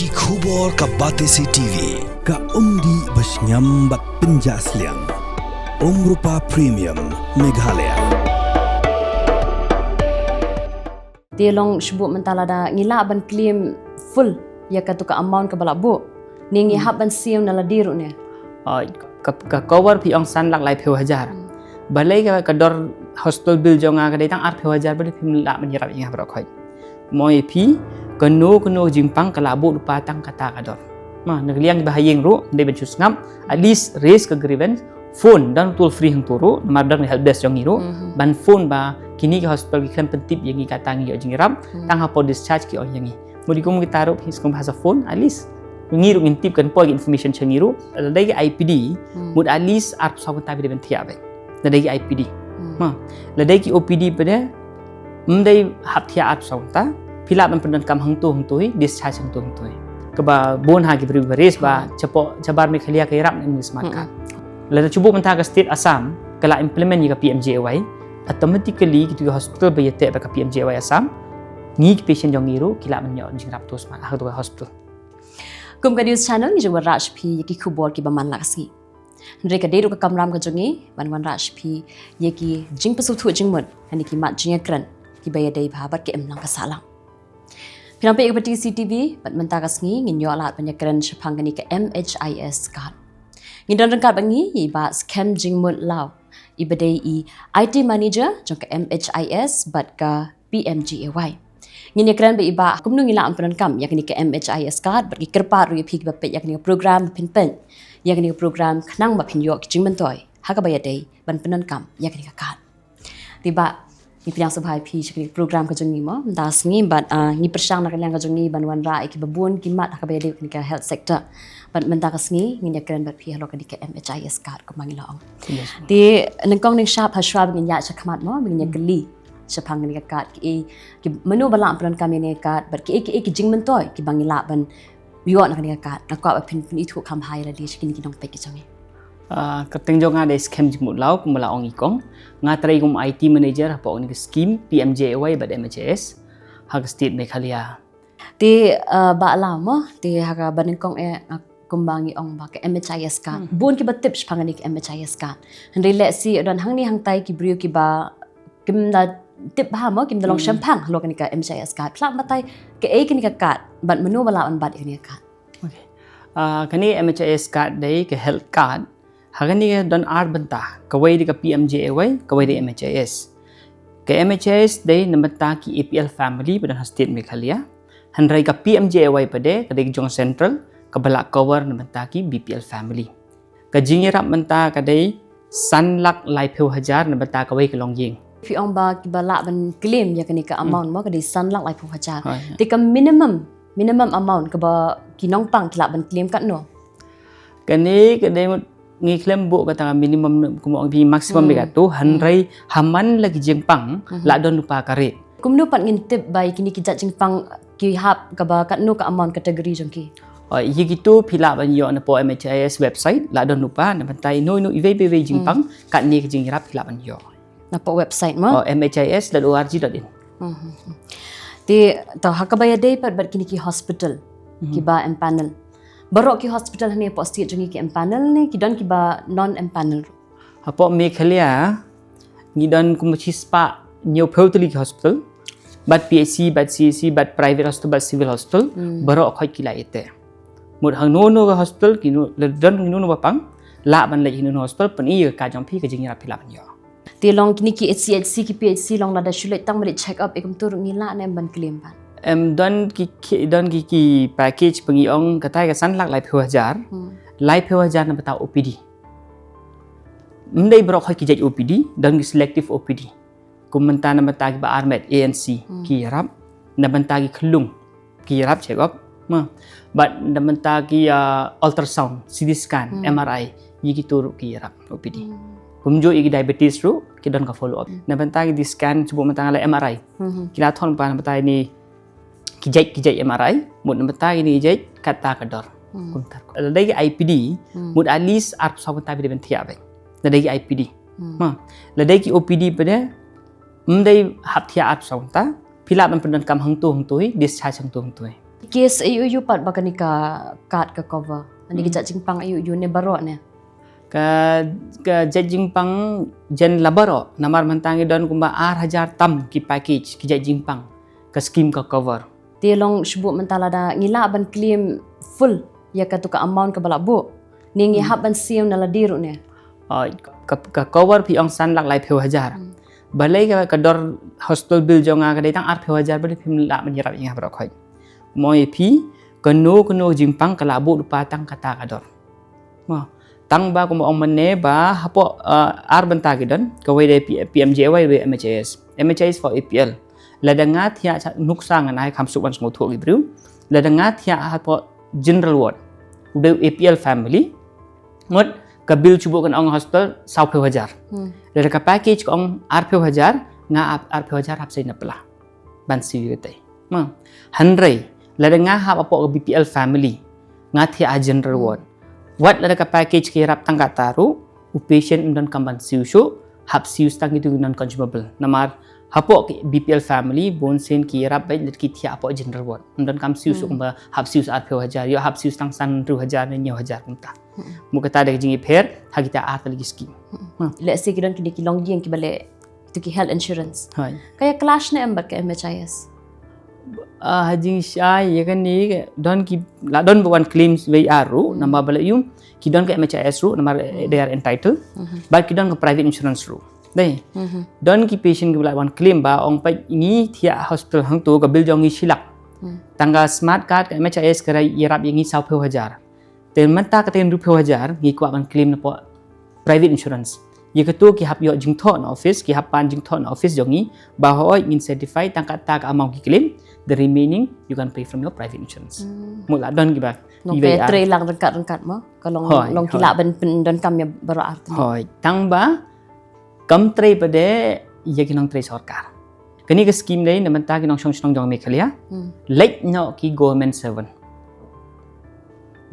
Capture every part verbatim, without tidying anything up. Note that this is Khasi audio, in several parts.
Ki khubor ka Batesi T V. Ka umdih ba shngiam bad pynjah sliang. Umrupa Premium Meghalaya. Te long shu buh mynta lada ngi lah ban claim full ïa katu ka amount kaba lah buh. Ne ngi hap ban siew na lade ruh ne. Ah, ka, ka cover phi ong san lak laiphew hajar. Balei ka, ka dor hospital bill jong nga ka dei tang arphew hajar, balei phim lah ban ïarap ïa nga baroh khoit? Mo ïa phi, kano kano jingpang ka lah buh lypa tang kata ka dor. Ma, na ka liang kiba ha ïing ruh, dei ban shu sngap, at least raise ka grievance, phone, don toll free hangto ruh, namar don help desk jong ngi ruh, ban phone ba kine ki hospital ki khlem pyntip ïa ngi kata ngi ïoh jingïarap, tang hapoh discharge ki ong ïa ngi. Mut kum kita ruh phi sngewbha sa phone, at least ngi ruh ngin tip, kan poi information sha ngi ruh. Lada dei ki I P D, mut at least arphew saw kynta phi dei ban thiah beit. Lada dei ki I P D. Ma, lada dei ki O P D pat de, ym dei hap thiah arphew saw kynta, phi lah ban pyndonkam hangto hangto hi, discharge hangto hangto hi. Kaba bun ha ki briew ba raise ba shapoh shabar Meghalaya ka ïarap na ka Smart Card. Lada shu buh mynta ka state Assam ka la implement ïa ka P M J A Y, automatically kitu ki hospital ba ïateh bad ka P M J A Y Assam, ngi ki patient jong ngi ruh ki lah ban ïoh jingïarap to Smart ha katu ka hospital. Kum ka news channel ngi ju wanrah sha phi ïa ki khubor kiba man la ka sngi. Hynrei ka dei ruh ka kamram ka jong ngi ban wanrah sha phi ïa ki jingpynsngewthuh jingmut ha kine ki mat jingïakren kiba ïadei bha bad ka imlang ka sahlang. Phi nang peit ïa ka Batesi T V bad mynta ka sngi ngin ïoh lad ban ïakren shaphang kane ka M H I S card. Ngin don ryngkat bad ngi ïa i Bah Skhem Jingmut Law, iba dei i I T manager jong ka M H I S bad ka P M J A Y. Ngin ïakren bad i Bah kumno ngi lah ban pyndonkam ïa kane ka M H I S card bad ki kyrpad ruh ïa phi kiba peit ïa kane ka program ba phin peit ïa kane ka program khnang ba phin ïoh ki jingmyntoi ha kaba ïadei ban pyndonkam ïa kane ka card. Te Bah, ngi pdiang sngewbha ïa phi sha kane ka program ka jong ngi mo mynta ka sngi bad, ah, ngi pyrshang na ka liang ka jong ngi ban wanrah ïa kiba bun ki mat ha kaba ïadei bad kane ka health sector. Bad mynta ka sngi ngin ïakren bad phi halor kane ka M H I S card kumba ngi la ong. Te nyngkong nyngshap ha shuwa ba ngin ïaid shakhmat mo ba ngin ïakylli shaphang kane ka card, kiei ki, mano ba lah ban pyndonkam ïa kane ka card bad kiei kiei ki jingmyntoi kiba ngi lah ban ïoh na kane ka card. Nga kwah ba phin pynithuh kham bha ïa lade sha kine ki nongpeit ki jong ngi. Ah, ka kyrteng jong nga dei Skhem Jingmut Law, kumba la ong i kong. Nga trei kum I T manager hapoh kane ka scheme P M J A Y bad M H I S ha ka state Meghalaya. Te, ah, Bah Law mo, te ha kaba nyngkong eh, ah, kumba ngi ong ba ka M H I S card. Bun kiba tip shaphang kane ka M H I S card. Hynrei lehse don hangne hangtai ki briew kiba kim da tip bha mo, kim da long shemphang halor kane ka M H I S card. Phi lah ban batai kaei kane ka card bad mano ba lah ban bat ïa kane ka card. Okay. Ah, kane M H I S card dei ka health card. Ha kane ka don ar bynta, kawei dei ka P M J A Y, kawei dei M H I S. Ka M H I S dei na bynta ki A P L family ba don ha state Meghalaya. Hynrei ka P M J A Y pat de ka dei ka jong central, kaba lah cover na bynta ki B P L family. Ka jingïarap mynta ka dei san lak laiphew hajar na bynta kawei ka longïing. Phi ong ba kiba lah ban claim ïa kane ka amount mo ka dei san lak laiphew hajar. Te ka minimum, minimum amount kaba ki nongpang ki lah ban claim katno? Kane ka dei mut ngi khlem buh kata ka minimum, kumba ong phi, maximum dei kato, hynrei ha man la ki jingpang la don lypa ka rate. Kumno pat ngin tip ba ïa kine ki jait jingpang ki hap kaba katno ka amount category jong ki? Oh, ïa kito phi lah ban ïoh napoh M H I S website, la don lypa na bynta ino ino iwei pa iwei jingpang katne ka jingïarap phi lah ban ïoh. Napoh website mo? Oh, M H I S dot org dot in. Te to ha kaba ïadei pat bad kine ki hospital kiba empanel. Baroh ki hospital hangne hapoh state jong ngi ki empanel ne ki don kiba non empanel? Hapoh Meghalaya ngi don kum shispah hynñiewphew tylli ki hospital, bad P H C, bad C H C, bad private hospital, bad civil hospital, baroh khoit ki la ïateh. Mut hangno hangno ka hospital, kino, la don kino kino ba pang, lah ban leit hangno hangno hospital, pyni ïa ka card jong phi, ka jingïarap phi lah ban ïoh. Te long kine ki H C H C, ki P H C long lada shu leit tang ban leit check up, eh kumta ruh ngi lah ne em ban claim pat? Em, don ki, ki, don ki, ki package ba ngi ong katai ka san lak laiphew hajar, laiphew hajar na bynta O P D. Ym dei baroh khoit ki jait O P D, don ki selective O P D. Kum mynta na bynta kiba armet, A N C, ki ïarap, na bynta ki khyllung, ki ïarap check up, ma. Bad na bynta ki, ah, ultrasound, C T scan, M R I, ïa kito ruh ki ïarap O P D. Kumjuh ïa ki diabetes ruh ki don ka follow up. Na bynta ki scan, shu buh mynta nga la M R I. Ki la thon pa na bynta ine ki jait, ki jait M R I, mut na bynta ine ki jait kata ka dor. Kumta. Lada dei ki I P D, mut at least arphew saw kynta phi dei ban thiah beit. Lada dei ki I P D. Ma, lada dei ki O P D pat de, ym dei hap thiah arphew saw kynta, phi lah ban pyndonkam hangto hangto hi, discharge hangto hangto hi. Case aiu aiu pat ba kane ka card ka cover? Kane ka jait jingpang aiu aiu ne baroh ne? Ka ka jait jingpang jan la baroh, namar mynta ngi don kumba ar hajar tam ki package ki jait jingpang ka scheme ka cover. Te long shibun mynta lada ngi lah ban claim full ïa katu ka amount kaba la buh, ne ngi hap ban siew na lade ruh ne? Ka cover phi ong san lak laiphew hajar. Balei ka dor hospital bill jong nga ka dei tang arphew hajar, balei phim lah ban ïarap ïa nga baroh khoit? Mo ïa phi, kano kano jingpang ka la buh lypa tang kata ka dor. Tang ba kumba ong mynne ba hapoh ar bynta ki don, kawei dei P M J A Y, kawei M H I S. M H I S for A P L. Lada nga thiah, nuksa ngan ai, kham suk ban sngewthuh ki briew. Lada nga thiah hapoh general ward, u dei A P L family, mut ka bill shu buh kan ong hospital sawphew hajar. Lada ka package ka ong arphew hajar, nga ap arphew hajar hap sei na pla ban siew ïa kata. Hynrei lada nga hap hapoh ka B P L family, nga thiah ha general ward, wat lada ka package ka ïarap tang kata ruh, u patient ym donkam ban siew shuh, hap siew tang kitu ki non consumable. Namar hapoh ki B P L family bunsien ki ïarap beit lada ki thiah hapoh general ward. Ym donkam siew shuh kumba hap siew arphew hajar, ïoh hap siew tang san hynriew hajar ne hynñiew hajar kumta. Mut kata dei ka jingïapher ha kita ar tylli ki scheme. Lehse ki don kine ki longïing kiba leh tu ki health insurance. Ka ïa clash ne em bad ka M H I S? Ha jingshai ïa kane don ki, la don ba wan claim wei ar ruh, namar ba la ïoh ki don ka M H I S ruh namar they are entitled. Bad ki don ka private insurance ruh. Dei, don ki patient kiba la wan claim ba ong peit ngi thiah hospital hangto ka bill jong ngi shi lak. Tang ka smart card ka M H I S ka ïarap ïa ngi sawphew hajar. Te mynta kata hynriewphew hajar ngi kwah ban claim napoh private insurance. Ïa katu ki hap ïoh jingthoh na office, ki hap pan jingthoh na office jong ngi ba hooid ngin certify tang kata ka amount ki claim, the remaining you can pay from your private insurance. Mut la don kiba, nongpeit trei lang ryngkat ryngkat mo, ka long ki lah ban pyndonkam ïa baroh ar tylli. Hooid, tang ba kam trei pat de ïa ki nongtrei sorkar. Kane ka scheme dei na bynta ki nongshong shnong jong Meghalaya, leit noh ki government servant,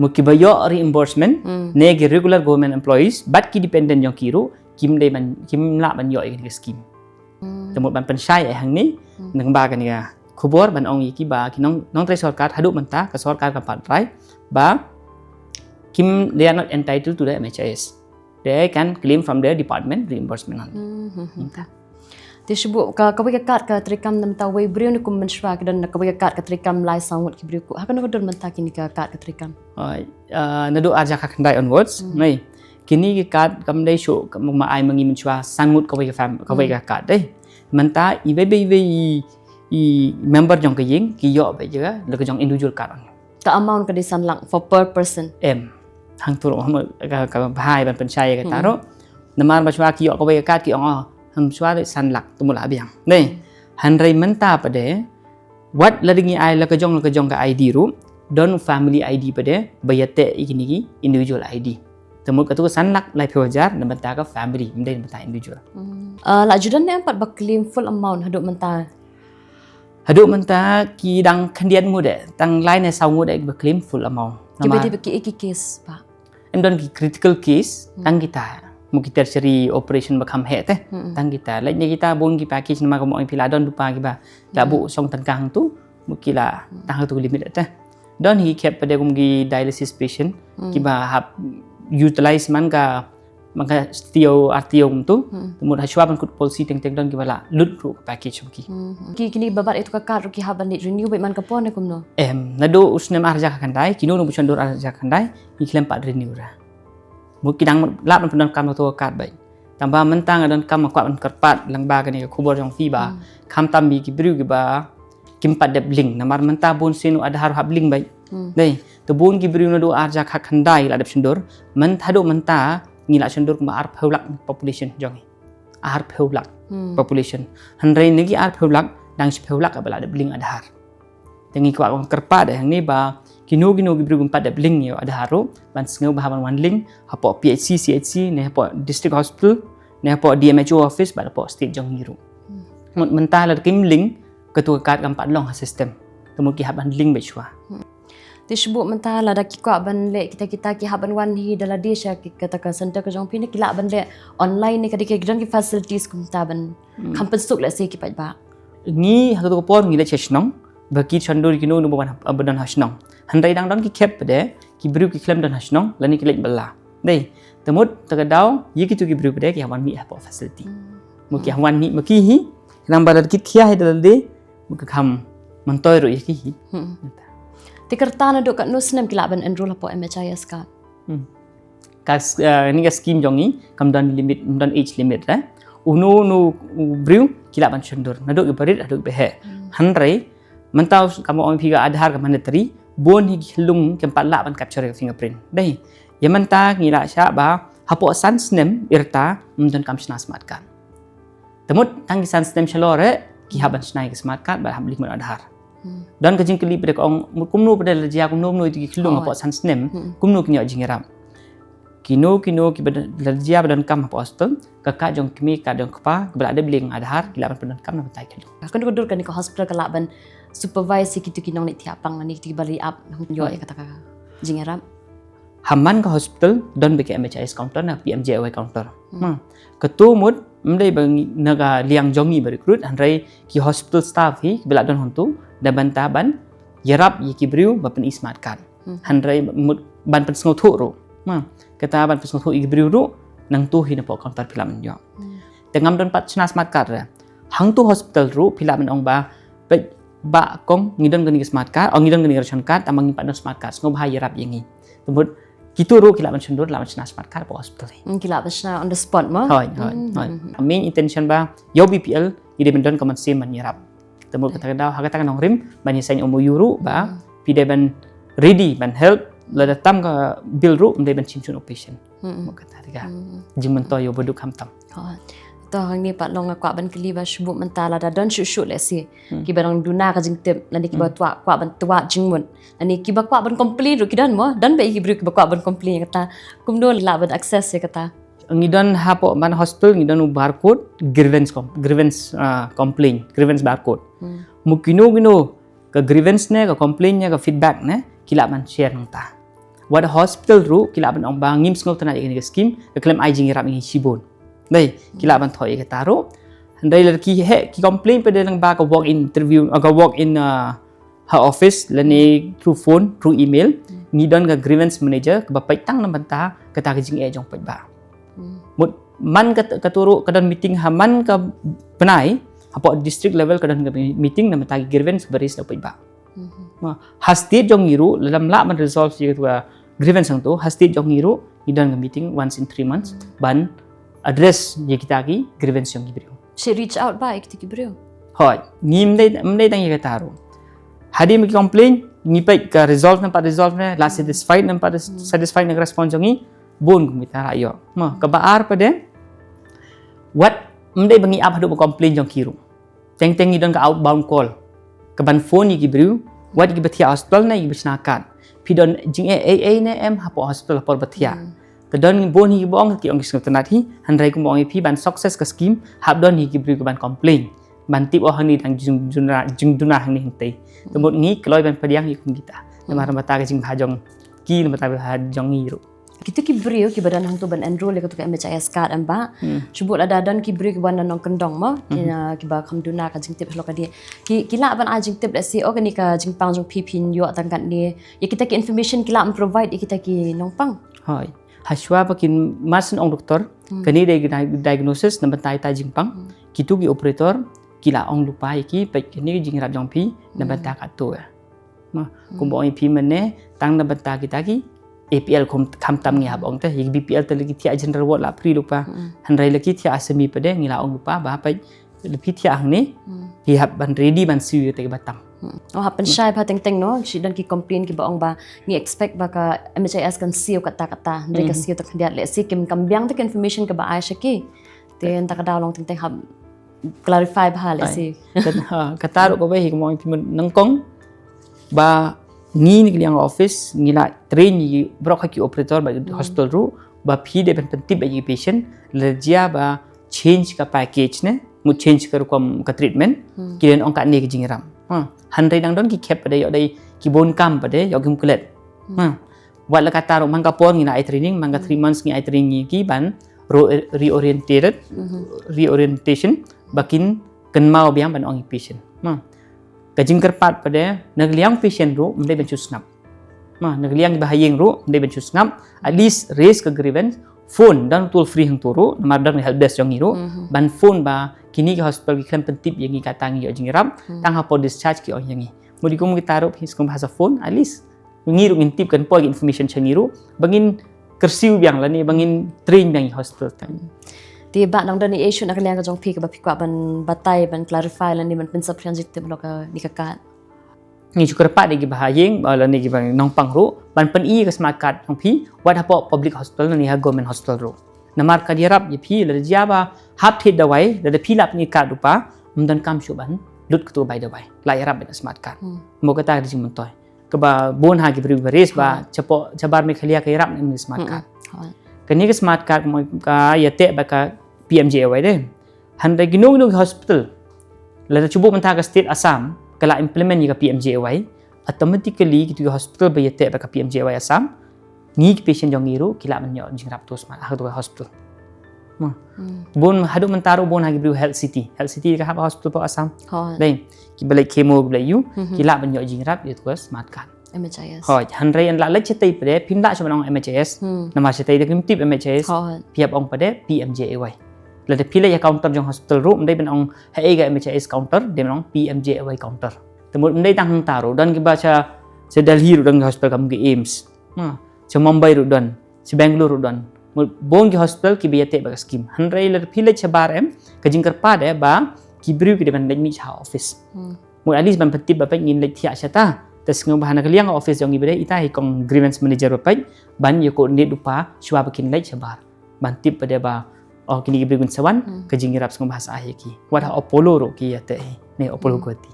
mut kiba ïoh reimbursement, ne ki regular government employees bad ki dependent jong ki ruh kim dei ban, kim lah ban ïoh ïa kane ka scheme. Te mut ban pynshai eh hangne, nang ba kane ka khubor ban ong ïa ki ba ki nong, nongtrei sorkar haduh mynta ka sorkar kam pat rai ba kim, they are not entitled to the M H I S. They can claim from their department reimbursement only. Te shu buh ka, kawei ka card ka treikam na bynta wei briew ne kum mynshwa ki don kawei ka card ka treikam lai saw ngut ki briew, ha kano ka dur mynta kine ka card ka treikam? Naduh arhajar khatkhyndai onwards, ngi kine ki card kam dei shuh, ma ai ma ngi mynshwa san ngut kawei ka fam, kawei ka card dei. Mynta iwei pa iwei i member jong ka ïing ki ïoh beit ïa la ka jong individual card. Ka amount ka dei san lak for per person. Em. Hangto ruh ka, ka bha ban pynshai ïa kata ruh. Namar ba shwa ki ïoh kawei ka card ki ong, oh, hangshwa dei san lak, te mut la biang. Dei. Hynrei mynta pat de wat lada ngi ai la ka jong la ka jong ka I D ruh, don family I D pat de ba ïateh ïa kine ki individual I D. Te mut katu ka san lak laiphew hajar na bynta ka family, ym dei na bynta individual. La ju don ne em pat ba claim full amount haduh mynta? Haduh mynta ki dang khyndiat ngut de, tang lai ne saw ngut de kiba claim full amount. Kiba dei ba ki, ki case ba? Em, don ki critical case, tang kita. Mut ki tertiary operation ba kham heh te, tang kita. Lait ne kita bun ki package namar ka mut phi la don lypa kiba la buh shong tyngka hangtu, mut ki la tang hangtu limit te. Don hi khep pat de kum ki dialysis patient kiba hap utilize man ka man ka stio artio kumtu. Te mut hashwa ban kut policy teng teng don kiba la lut ruh ka package ki. Ki kini ba bat ïa tu ka card ruh ki hap ban leit renew beit man ka por ne kumno? Em, naduh u snem arhajar khatkhyndai, kino kino ba shon dur arhajar khatkhyndai ngi khlem pat renew ruh. Mut ki dang lah ban pyndonkam ïa tu ka card beit. Tang ba mynta nga donkam, nga kwah ban kyrpad lang ba kane ka khubor jong phi ba khamtam ïa ki briew kiba kim pat dep link, namar mynta bun sien u Aadhaar hap link beit. Dei, te bun ki briew naduh arhajar khatkhyndai la dep shon dur, mynta haduh mynta ngi la shon dur kumba arphew lak population jong ngi. Arphew lak population. Hynrei na ki arphew lak dang shiphew lak ba la dep link Aadhaar. Te ngi kwah ban kyrpad hangne ba kino kino ki briew kim pat dep link ïa u Aadhaar ruh ban sngewbha ban wan link hapoh P H C, C H C ne hapoh district hospital ne hapoh D M H O office bad hapoh state jong ngi ruh. Mut mynta lada kim link, katu ka card kam pat long ha system. Te mut ki hap ban link beit shwa. Te shu buh mynta lada ki kwah ban leh kita kita ki hap ban wan hi da lade sha kata ka center ka jong phi ne ki lah ban leh online ne ka dei ki don ki facilities kumta ban kham pynsuk lehse ki paidbah? Ngi ha katu ka por ngi leit sha shnong, ba ki shon dur kino kino ba wan ha, ba don ha shnong. Hynrei dang don ki khep pat de ki briew ki khlem don ha shnong lane ki leit bylla. Dei, te mut te ka daw ïa kito ki briew pat de ki hap ban mih hapoh facility. Mut ki hap ban mih ma ki hi, namar ba lada ki khia hi da lade, mut ka kham myntoi ruh ïa ki hi. Te ka rta naduh katno snem ki lah ban enroll hapoh M H I S card? Hmm. Ka s-, eh, ni ka scheme jong ngi kam don limit, kam don age limit, eh. Uno uno u briew ki lah ban shon dur naduh ki barit haduh ki baheh. Hynrei mynta kam ong phi ka Aadhaar ka mandatory, bun hi ki khyllung kim pat lah ban capture ka fingerprint. Dei, ïa mynta ngi la shah ba hapoh san snem i rta ym don kam shna smart card. Te mut tang ki san snem shalor eh ki hap ban shna ïa ka smart card bad hap link bad Aadhaar. Don ka jingkylli pat de ka ong, kumno pat de la jia, kumno kumno ïa ki khyllung hapoh san snem, kumno kin ïoh jingïarap. Kino kino kiba don, la jia ba donkam hapoh hospital, ka card jong kmie, card jong kpa, kiba la dep link Aadhaar, ki lah ban pyndonkam na bynta ki khyllung. Ka kynduh ka dur kane ka hospital ka lah ban supervise ïa kito ki nongleit thiah pang ne kito kiba ri ap, ïoh ïa kata ka jingïarap. Ha man ka hospital don beit ka M H I S counter na P M J A Y counter. Hmm. Kato mut ym dei ba ngi, na ka liang jong ngi ba recruit, hynrei ki hospital staff hi kiba la don hangto na bynta ban ïarap ïa ki briew ba pyni smart card. Hynrei mut ban pynsngewthuh ruh. Kata ban pynsngewthuh ïa ki briew ruh nangto hi napoh counter phi lah ban ïoh. Te ngam don pat shna smart card re. Hangto hospital ruh phi lah ban ong ba, peit ba kong, ngi don kane ka smart card, oh, ngi don kane ka ration card, tangba ngim pat don smart card, sngewbha ïarap ïa ngi. Te mut kito ruh ki lah ban shon dur, lah ban shna smart card hapoh hospital hi. Hmm, ki lah ban shna on the spot mo? Hooid, hooid, hooid. Main intention ba ïa u B P L ngi dei ban don ka mynsiem ban ïarap. Te mut kata ka daw ha kata ka nongrim ban ïa sign M O U ruh ba phi dei ban ready ban help, lada tam ka bill ruh ym dei ban shim shun u patient. Mut kata ka jingmyntoi ïa u baduk khamtam. To hangne pat long nga kwah ban kylli ba shu buh mynta lada don shuh shuh lehse kiba dang duna ka jingtip lane kiba kwah, kwah ban kwah jingmut lane kiba kwah ban complain ruh ki don mo, don beit ki briew kiba kwah ban complain ïa kata, kumno lah ban access ïa kata? Ngi don hapoh man hospital ngi don u barcode grievance com-, grievance, ah, complaint, grievance barcode. Mut kino kino ka grievance ne, ka complaint ne, ka feedback ne ki lah ban share nangta. Wat hospital ruh ki lah ban ong ba ngim sngewtynnat ïa kane ka scheme, ka khlem ai jingïarap ïa ngi shibun. Dei, ki lah ban thoh ïa kata ruh. Hynrei lada ki heh ki complain pat de lyngba ka walk in interview, ah, ka walk in, ah, ha office lane through phone, through email, ngi don ka grievance manager kaba peit tang na bynta kata ka jingeh jong paidbah. Mut man ka, kato ruh ka don meeting ha man ka bnai, hapoh district level ka don ka meeting na bynta ki grievance ba raise da paidbah. Ha state jong ngi ruh lada ym lah ban resolve ïa ka grievance hangto, ha state jong ngi ruh ngi don ka meeting once in three months ban address ïa kita ki grievance jong ki briew. Shi reach out ba ïa kita ki briew? Hooid, ngi ym dei, ym dei tang ïa kata ruh. Hadien ba ki complain ngi peit ka resolve ne ym pat resolve ne, la satisfied ne ym pat satisfied na ka response jong ngi, bun kum kita la ïoh. Ma kaba ar pat de, wat ym dei ba ngi ap haduh ba complain jong ki ruh. Teng teng ngi don ka outbound call kaban phone ïa ki briew, wat ïa kiba thiah hospital ne ïa kiba shna card. Phi don jingeh ei ei ne em hapoh hospital ha por ba thiah? Te don bun hi kiba ong ki ong ki sngewtynnat hi, hynrei kumba ong ïa phi ban success ka scheme hap don hi ki briew kiban complain, ban tip oh hangne dang jingduna, jingduna hangne hangtei. Te mut ngi kloi ban pdiang ïa kum kita. Namar na bynta ka jingbha jong ki, na bynta ka bha jong ngi ruh. Kita ki briew kiba don hangto ban enroll ïa kato ka M H I S card em ba. Shu buh lada don ki briew kiba don nongkyndong mo, kiba kham duna ka jingtip halor kane. Ki, ki lah ban ai jingtip lehse, oh kane ka jingpang jong phi phin ïoh tang katne. Ïa kita ki information ki lah ban provide ïa kita ki nongpang? Hooid. Hashwa ba kin mar shen ong doktor, kane dei di-, diagnosis na bynta ita jingpang. Kito ki operator ki la ong lypa ïa ki, peit kane ka jingïarap jong phi na bynta kato. Ma kumba ong ïa phi mynne, tang na bynta kita ki A P L kum, khamtam ngi hap ong te, ïa ki B P L te la ki thiah general ward la free lypa. Hynrei la ki thiah semi pat de ngi la ong lypa ba peit, la phi thiah hangne, phi hap ban ready ban siew ïa kita kiba tam. Oh, hap pynshai bha teng teng no, shi don ki complain kiba ong ba ngi expect ba ka M H I S kan siew kata kata, hynrei ka siew tang khyndiat, lehse kim kam biang te ka information kaba ai sha ki. Te nta ka daw long teng teng hap clarify bha lehse. Kat-, ha, kata ruh kawei hi kumba ong ïa phi mynne, nyngkong ba ngi na ka liang office ngi la train ïa baroh ki operator ba hospital ruh ba phi dei ban pyntip ïa ki patient la jia ba change ka package ne, mut change ka rukom ka treatment, ki dei ban ong katne ka jingïarap. Ha, hynrei dang don ki khep pat de ïoh dei ki bun kam pat de ïoh kim klet. Ha. Wat la katta ruh man ka por ngi la ai training, man ka three months ngi ai training ïa ki ban ro-, reorientated, reorientation, ba kin kynmaw biang ban ong ïa ki patient. Ma. Ka jingkyrpad pat de, na ka liang patient ruh, ym dei ban shu sngap. Ma, na ka liang kiba ha ïing ruh, ym dei ban shu sngap, at least raise ka grievance, phone, don toll free hangto ruh, namar don ka help desk jong ngi ruh, ban phone ba, kine ki hospital ki khlem pyntip ïa ngi kata ngi ïoh jingïarap, tang hapoh discharge ki ong ïa ngi. Mut kum kita ruh, phi sngewbha sa phone, at least. Ngi ruh ngin tip kan poi information sha ngi ruh, ba ngin kyrsiew biang lane, ba ngin train biang ïa hospital. Te Bah nang don issue na ka liang ka jong phi kaba phi kwah ban batai, ban clarify lane, ban pynsaphriang jingtip halor kane ka card. Ngi shu kyrpad ïa kiba ha ïing, ba lane kiba nongpang ruh, ban pyni ka smart card jong phi, wat hapoh public hospital lane ha government hospital ruh. Namar ka ïarap ïa phi, lada jia ba hap thied dawai, lada phi lah pyni card ruh pat, ym donkam shuh ban lut kato ka bai dawai. La ïarap ïa ka smart card. Mo kata ka jingmyntoi. Kaba bun ha ki briew ba raise ba, shapoh, shabar Meghalaya ka ïarap ïa ka smart card. Kane ka smart card mo ka ïateh bad ka P M J A Y de. Hynrei kino kino ki hospital. Lada shu buh mynta ka state Assam, ka la implement ïa ka P M J A Y, automatically kitu ki hospital ba ïateh bad ka P M J A Y Assam, ngi ki patient jong ngi ruh, ki lah ban ïoh jingïarap to smart, ha kato ka hospital. Bun, haduh mynta ruh bun ha ki briew Health City. Health City ka hap hospital hapoh Assam. Dei, kiba leit chemo, kiba leit ïoh, ki lah ban ïoh jingïarap ïa kato ka smart card. M H I S. Hooid, hynrei ynda la leit shatei pat de, phim lah shuh ban ong M H I S. Namar shatei de kim tip M H I S. Phi hap ong pat de P M J A Y. Lada phi leit ha counter jong hospital ruh, ym dei ban ong haei ka M H I S counter, dei ban ong P M J A Y counter. Te mut ym dei tang hangta ruh, don kiba sha, sha Delhi ruh don ki hospital kam ki AIIMS. Sha Mumbai ruh don, sha Bangalore ruh don. Mut bun ki hospital kiba ïateh bad ka scheme. Hynrei lada phi leit shabar em, ka jingkyrpad de ba ki briew ki dei ban leit mih sha office. Mut at least ban pyntip ba peit ngin leit thiah shata. Te sngewbha na ka liang office jong ngi ba dei ita hi kong grievance manager ba peit ban ïa coordinate lypa shuwa ba kin leit shabar. Ban tip pat de ba, oh, kine ki briew kin sa wan, ka jingïarap sngewbha sa ai ïa ki. Wat ha Apollo ruh ki ïateh hi. Ne Apollo Guwahati.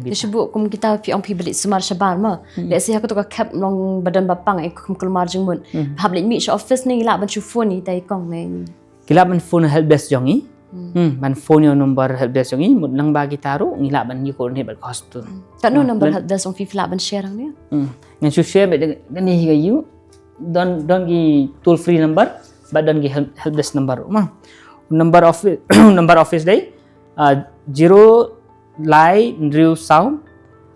Te shu buh kum kita phi ong phi ba leit sumar shabar mo. Lehse ha kato ka khep long ba don ba pang, eh, kum kulmar jingmut. Hap leit mih sha office ne ngi lah ban shu phone ïa ita i kong ne. Ki lah ban phone help desk jong ngi. Ban phone ïa number help desk jong ngi, mut nang ba kita ruh, ngi lah ban ïa coordinate bad ka hospital. Katno number help desk jong phi phi lah ban share hangne? Ngan shu share bad kane hi ka ïoh, don, don ki toll free number, bad don ki help, help desk number ruh ma. Number of, number office dei, ah, zero lai hynriew saw,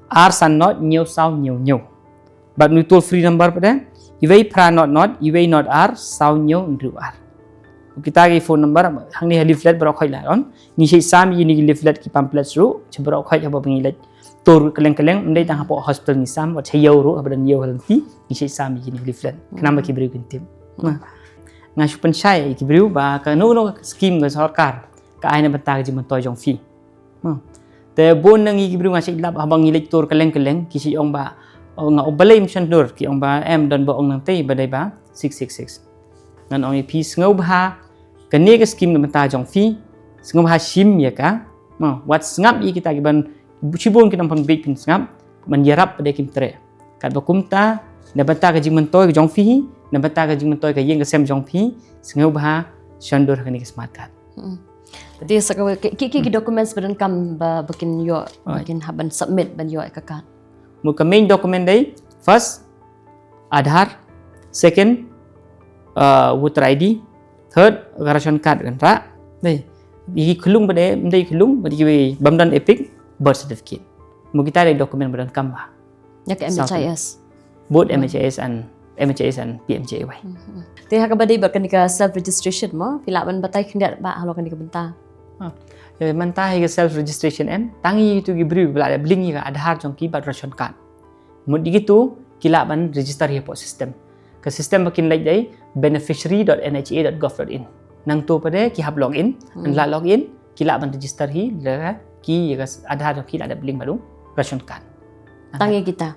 ar san not, hynñiew saw, hynñiew hynñiew. Bad une u toll free number pat de, uwei phra not not, uwei not ar, saw hynñiew hynriew ar. Kita ki phone number, hangne ha leaflet baroh khoit la don. Ngi shait sam ïa kine ki leaflet ki pamphlets ruh, sha baroh khoit haba ngi leit tour kylleng kylleng, ym dei tang hapoh hospital ngi sam, wat sha ïew ruh, haba don ïew ha lynti, ngi shait sam ïa kine ki leaflet. Khnang ba ki briew kin tip. Nga shu pynshai ïa ki briew ba kano kano ka scheme ka sorkar, ka ai na bynta ka jingmyntoi jong phi. Te bun na ngi ki briew nga shait lap haba ngi leit tour kylleng kylleng, ki shait ong ba, oh, nga ong balei ym shon dur, ki ong ba em don ba ong nangtei ba dei ba six six six. Ngan ong ïa phi sngewbha, kane ka scheme na bynta jong phi, sngewbha shim ïa ka, wat sngap ïa kita kiban, shibun ki nongpynbiej pynsngap, ban ïarap pat de kim treh. Katba kumta, na bynta ka jingmyntoi ka jong phi, na bynta ka jingmyntoi ka ïing ka sem jong phi, sngewbha shon dur ha kane ka smart card. Te sa kawei, ki, ki, ki documents ba donkam ba, ba kin ïoh, ba kin hap ban submit ban ïoh ïa ka card. Mut ka main document dei, first, Aadhaar, second, uh, voter I D, third, ka ration card kan rah. Dei, ki khlung ba dei, ym dei khlung, ba dei ki wei, bym don EPIC, birth certificate. Mut kita dei document ba donkam ba. Ïa ka M H I S. Both M H I S and, M H I S and P M J A Y. Te ha kaba dei bad kane ka self registration mo, phi lah ban batai khyndiat ba halor kane ka bynta. Ïa mynta hi ka self registration em, tang ïa kitu ki briew ba la dep link ïa ka Aadhaar jong ki bad ration card. Mut ïa kitu ki lah ban register hi hapoh system. Ka system ba kin leit dei beneficiary dot N H A dot gov dot in. Nangto pat de ki hap log in, nang la log in, ki lah ban register hi, la ki ïa ka Aadhaar jong ki la dep link bad u ration card. Tang ïa kita.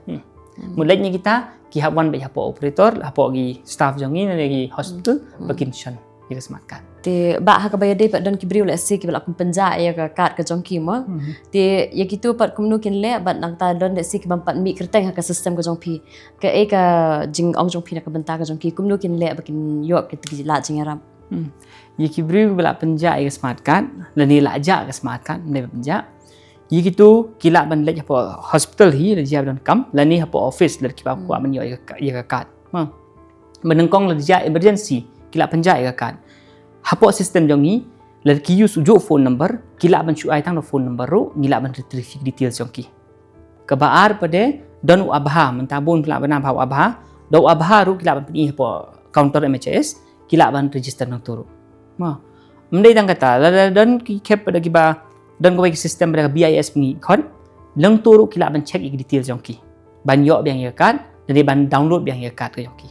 Mut leit ïa kita, ki hap wan beit hapoh operator, hapoh ki staff jong ngi, ne ki hospital, ba kin shon ïa ka smart card. Te ba ha kaba ïadei pat don ki briew lehse kiba la kum pynjah ïa ka card ka jong ki mo. Te ïa kitu pat kumno kin leh bad nangta don lehse kiba pat mih kyrteng ha ka system ka jong phi. Kaei ka jingong jong phi na ka bynta ka jong ki kumno kin leh ba kin ïoh kita ki lad jingïarap. Ïa ki briew ba la pynjah ïa ka smart card, lane la jah ka smart card, ym dei ba pynjah. Ïa kitu ki lah ban leit hapoh hospital hi, la jia ba donkam, lane hapoh office, lada kiba kwah ban ïoh ïa ka, ïa ka card. Ma. Ba nyngkong lada jia emergency, ki lah pynjah ïa ka card. Hapoh system jong ngi, lada ki use u juh phone number, ki lah ban shu ai tang da phone number ruh, ngi lah ban retrieve ïa ki details jong ki. Kaba ar pat de don u ABHA, mynta bun ki lah ban bha u ABHA. Da u ABHA ruh ki lah ban pyni hapoh counter M H I S, ki lah ban register nangtu ruh. Ma, ym dei tang kata, lada don ki khep pat de kiba don kawei ka system pat de ka B I S pynkhot, nangtu ruh ki lah ban check ïa ki detail jong ki, ban ïoh biang ïa ka card, lane ban download biang ïa ka card ka jong ki.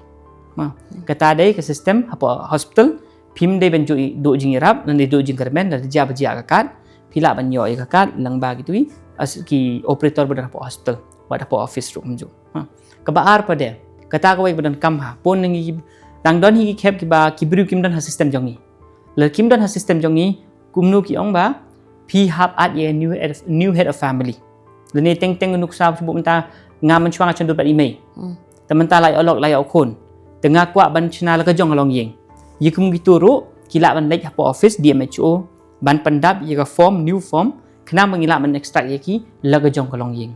Ma, kata dei ka system hapoh hospital. Phim dei ban ju duh jingïarap, lane duh jingkyrmen, lada jia ba jia ka card, phi lah ban ïoh ïa ka card lyngba kito ki, as ki operator ba don hapoh hospital, wat hapoh office ruh kumjuh. Ha. Kaba ar pat de, kata kawei kaba donkam ha, pun ngi, tang don hi ki khep kiba ki briew kim don ha system jong ngi. Lada kim don ha system jong ngi, kumno ki ong ba phi hap add ïa new head of, new head of family. Lane teng teng nuksa shu buh mynta nga mynshuwa nga shon dur bad i mei. Hmm. Te mynta la ïoh lok, la ïoh khun. Te nga kwah ban shna la ka jong ka longïing. Ïa kum kito ruh ki lah ban leit hapoh office D M H O ban pyndap ïa ka form, new form, khnang ba ngi lah ban extract ïa ki la ka jong ka longïing.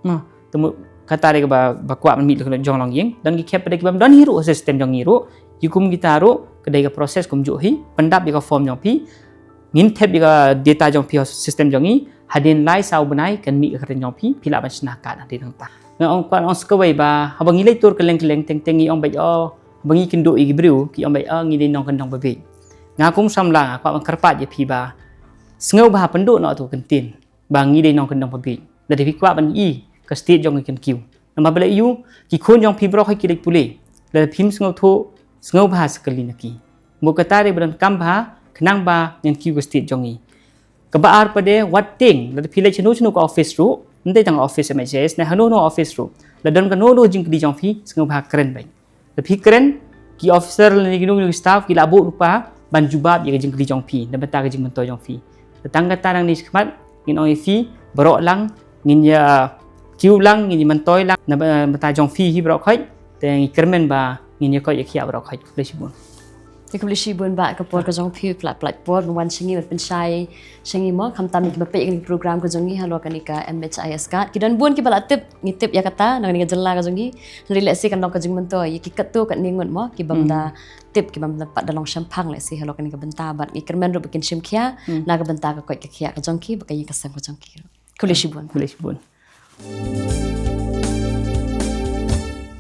Mo, te mo, kata dei kaba, ba kwah ban mih la ka jong ka longïing. Don ki khep pat de kibym don hi ruh ha system jong ngi ruh. Ïa kum kita ruh, ka dei ka process kumjuh hi, pyndap ïa ka form jong phi. Ngin thep ïa ka data jong phi ha system jong ngi, hadien lai saw bnai kan mih ka kyrteng jong phi, phi lah ban shna card hadien nangta. Nga ong, kwah ong sa kawei ba haba ngi leit tur kylleng kylleng, teng teng ngi ong beit, oh, haba ngi kynduh ïa ki briew ki ong beit, oh, ngi dei nongkyndong ba bieit. Nga kum samla nga kwah ban kyrpad ïa phi ba sngewbha pynduh noh tu kyntien ba ngi dei nongkyndong ba bieit. Lada phi kwah ban ïohi ka state jong ngi, kan kiew. Namar balei ïoh, ki khun jong phi baroh ki leit pule. Lada phim sngewthuh, sngewbha sa kylli na ki. Mo, kata dei ba donkam bha, khnang ba ngan kiew ka state jong ngi. Kaba ar pat de, wat tieng, lada phi leit shano shano ka office ruh, ym dei tang office M H I S, ne hano hano office ruh, lada don kano kano jingkylli jong phi, sngewbha kren beit. Lada phi kren, ki officer lane kino kino ki staff ki lah buh lypa ban jubab ïa ka jingkylli jong phi na bynta ka jingmyntoi jong phi. Te tang kata nangne shakhmat ngin ong ïa phi, baroh lang ngin ïa kiew lang, ngin ïa myntoi lang na bynta jong phi hi baroh khoit. Te ngi kyrmen ba ngin ïa koit ïa khiah baroh khoit. Khublei shibun. Te khublei shibun Bah, ka por ka jong phi, pla pla por ban wan sha ngi, ban pynshai sha ngi mo, khamtam ïa kiba peit ïa kane ka program ka jong ngi halor kane ka M H I S card. Ki don bun kiba la tip, ngi tip ïa kata na kane ka jylla ka jong ngi. Hynrei lehse kan long ka jingmyntoi ïa ki katto katne ngut mo, kibym da tip, kibym da pat da long shemphang lehse halor kane ka bynta, bad ngi kyrmen ruh ba kin shim khia na ka bynta ka koit ka khiah ka jong ki bad ka ïing ka sem ka jong ki. Khublei shibun. Khublei shibun.